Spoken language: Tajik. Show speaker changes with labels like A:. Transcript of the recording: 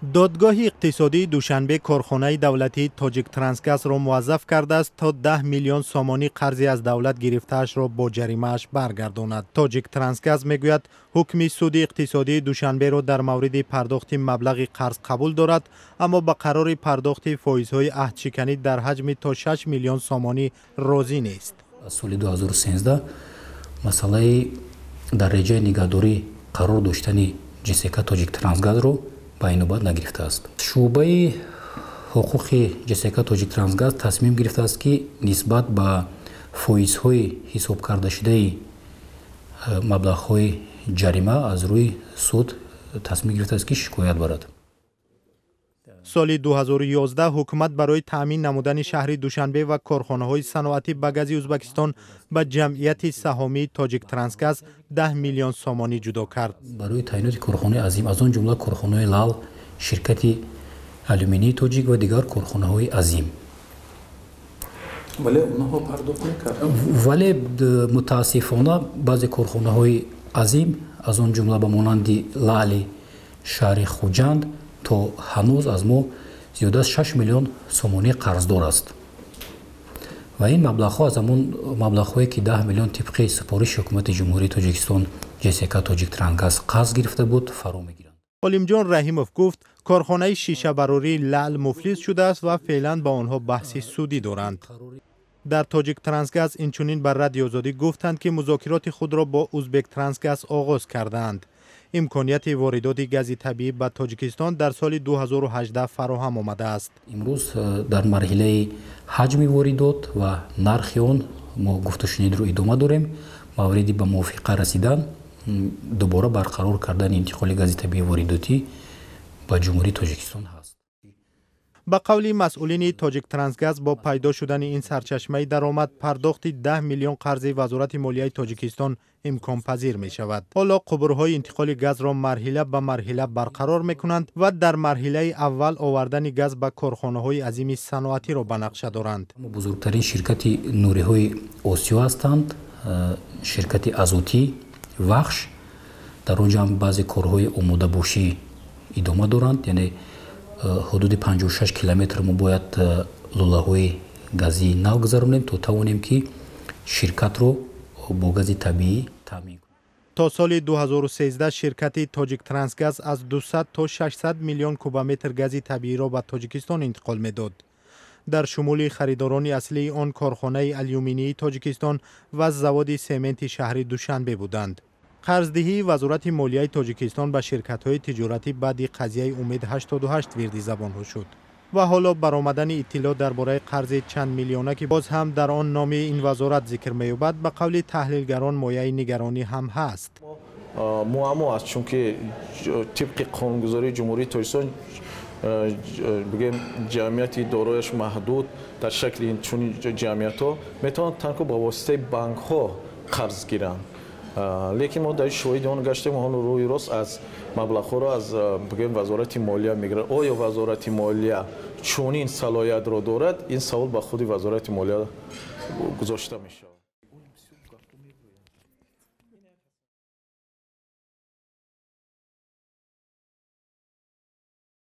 A: Додгоҳи иқтисодии Душанбе корхонаи давлатии Тоҷиктрансгазро муваззаф кардааст, то 10 миллион сомонӣ қарзи аз давлат гирифтаашро бо ҷаримааш баргардонад. Тоҷиктрансгаз мегӯяд, ҳукми суди иқтисодии Душанберо дар мавриди пардохти маблағи қарз қабул дорад, аммо ба қарори пардохти фоизҳои аҳдшиканӣ дар ҳаҷми то 6 миллион сомонӣ розӣ нест.
B: Соли 2013 масъалаи дар реҷаи нигаҳдорӣ қарор доштани ҶСК Тоҷиктрансгазро ба инобат нагирифтааст. Шӯъбаи ҳуқуқи ҶСК Тоҷиктрансгаз тасмим гирифтааст, ки нисбат ба фоизҳои ҳисобкардашудаи маблағҳои ҷарима аз рӯи суд тасмим гирифтааст, ки шикоят барад.
A: Соли 2011 ҳукумат барои таъмин намудани шаҳри Душанбе ва корхонаҳои саноатӣ ба гази Ӯзбекистон ба ҷамъияти саҳомии Тоҷиктрансгаз 10 миллион сомонӣ ҷудо кард.
B: Барои таъиноти корхонаи азим, аз он ҷумла корхонаи Лал, ширкати алюминии тоҷик ва дигар корхонаҳои азим.
C: Вале онҳо пардохт накарданд.
B: Вале мутаассифона баъзе корхонаҳои азим, аз он ҷумла ба монанди Лали шаҳри Хуҷанд, то ҳанӯз аз мо зиёда аз 6 миллион сомонӣ қарздор аст. Ва ин маблағҳо аз ҳамон маблағҳое, ки 10 миллион тибқи супориши ҳукумати Ҷумҳурии Тоҷикистон ҶСК Тоҷиктрансгаз қарз гирифта буд, фаро мегиранд.
A: Олимҷон Раҳимов гуфт, корхонаи шишабарории Лаъл муфлис шудааст ва феълан ба онҳо баҳси судӣ доранд. Дар Тоҷиктрансгаз инчунин ба Радиои Озодӣ гуфтанд, ки музокироти худро бо Узбектрансгаз оғоз кардаанд. Имконияти воридоти гази табиӣ ба Тоҷикистон дар соли 2018 фароҳам омадааст.
B: Имрӯз дар марҳилаи ҳаҷми воридот ва нархи он мо гуфтушунидро идома дорем. Мавриди ба мувофиқа расидан, дубора барқарор кардани интиқоли гази табиии воридотӣ ба Ҷумҳурии Тоҷикистон ҳаст.
A: Ба қавли масъулини Тоҷиктрансгаз, бо пайдо шудани ин сарчашмаи даромад пардохти 10 миллион қарзи Вазорати молияи Тоҷикистон имконпазир мешавад. Ҳоло қубурҳои интиқоли газро марҳила ба марҳила барқарор мекунанд ва дар марҳилаи аввал овардани газ ба корхонаҳои азими саноатиро ба нақша доранд.
B: Бузургтарин ширкати нуриҳои Осиё ҳастанд, ширкати Азотӣ Вахш. Дар он ҷо ҳам баъзе корҳои омодабошӣ идома доранд, яъне ҳудуди 56 километр мо бояд лӯлаҳои газии нав гузаронем, то тавонем, ки ширкатро бо гази табиӣ таъмин кунем.
A: То соли 2013 ширкати Тоҷиктрансгаз аз 200 то 600 миллион кубометр гази табииро ба Тоҷикистон интиқол медод. Дар шумули харидорони аслии он корхонаи алюминии Тоҷикистон ва заводи сементи шаҳри Душанбе буданд. Қарздиҳии Вазорати молияи Тоҷикистон ба ширкатҳои тиҷоратӣ баъди қазияи Умед 88 вирди забонҳо шуд ва ҳоло баромадани иттилоъ дар бораи қарзи чанд миллиона, ки боз ҳам дар он номи ин вазорат зикр меёбад, ба қавли таҳлилгарон мояи нигаронӣ ҳам ҳаст.
C: Муаммо аст, чунки тибқи қонунгузории Ҷумҳурии Тоҷикистон, бигем, ҷамъияти дорояш маҳдуд дар шакли чунин ҷамъиятҳо метавонанд танҳо ба воситаи банкҳо қарз гиранд. Лекин мо дар шоҳиди он гаштем, он рӯи рост аз маблағҳоро аз, бигем, Вазорати молия мегирад. Оё Вазорати молия чунин салоҳиятро дорад? Ин савол ба худи Вазорати молия гузошта мешавад.